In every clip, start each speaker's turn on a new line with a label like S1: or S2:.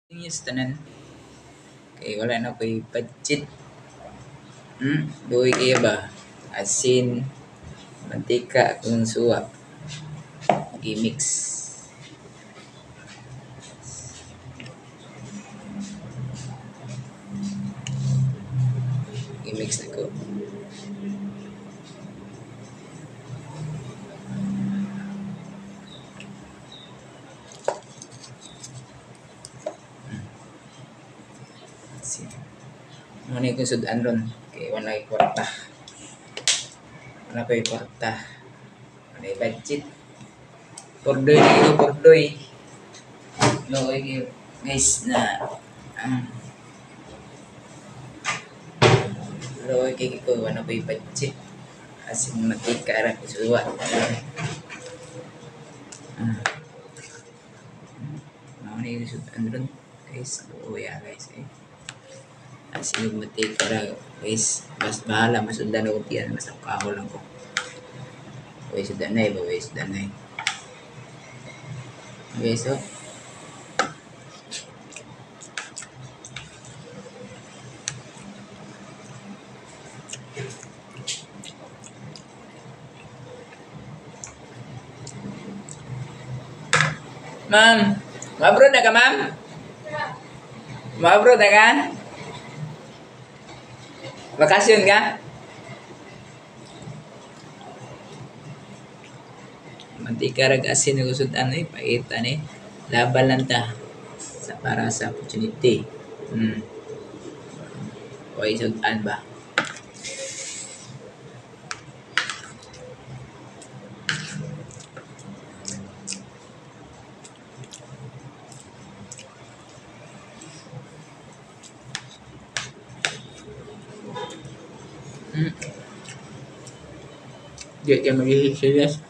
S1: Yes, tanan. Kay wala na ko'y budget. Duwi kayo ba? Asin, mantika, kung suwa. Gimix. Gimix na ko. Asin. Ano na yung sudan ron? Kay wala ay kwarta. Wala ko'y kwarta. Wala ay budget. Pordoy na ito, pordoy. Luoy kayo, guys, na luoy kayo ko, wala ko'y budget. Asin mantika ra ko suwa. Mao na yung sudan ron. Guys, luoy ah, guys eh. Asin mantika ra, guys. Bas bahala masundan ako tiyan, basta kaho lang ko. Uy, sudan na eh, uy, sudan na eh. Okay, so. Ma'am, ma-abroad na ka, ma'am? Ma-abroad na ka? Bakasyon ka? Mantika rag asin ng sudan eh, paita ni. Laban lang ta sa para sa opportunity. Okay, sudan ba? Di kayo magiging serious.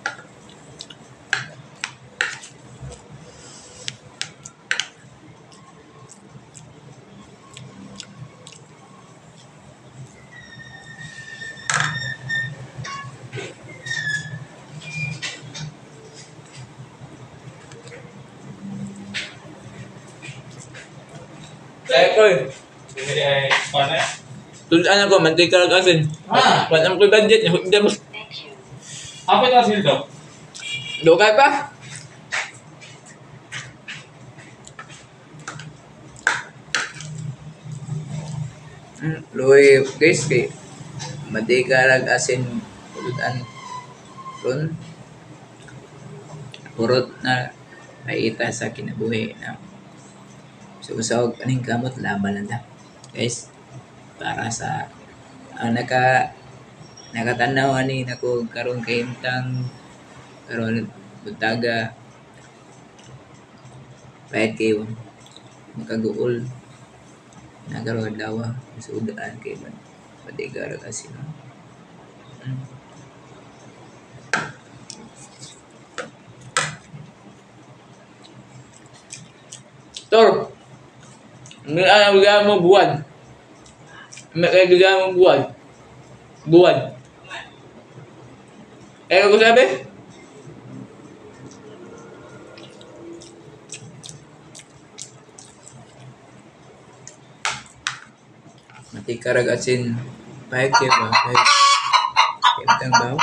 S1: Kaya ko eh.
S2: Hindi ay paano eh?
S1: Tulaan ako, mantika rag asin.
S2: Ah.
S1: Wala ko budget. Hindi mo.
S2: Apa ito asin to?
S1: Dugay pa. Luoy guys kay mantika rag asin pulutan ron purot na paita sa kinabuhi na so usag aning kamot laban lang ta guys para sa nakatanaw ani nako karon kahimtang karon buntaga pahit kayo makaguol nagaroon adlaw sudaan kay man mantika rag asin. Tor, may ayaw mo buwan. May kaya mo buwan. Buwan. Eh, ako sabi? Mantika rag asin. Pahit kayo ba? Pahit. Kahimtang ba?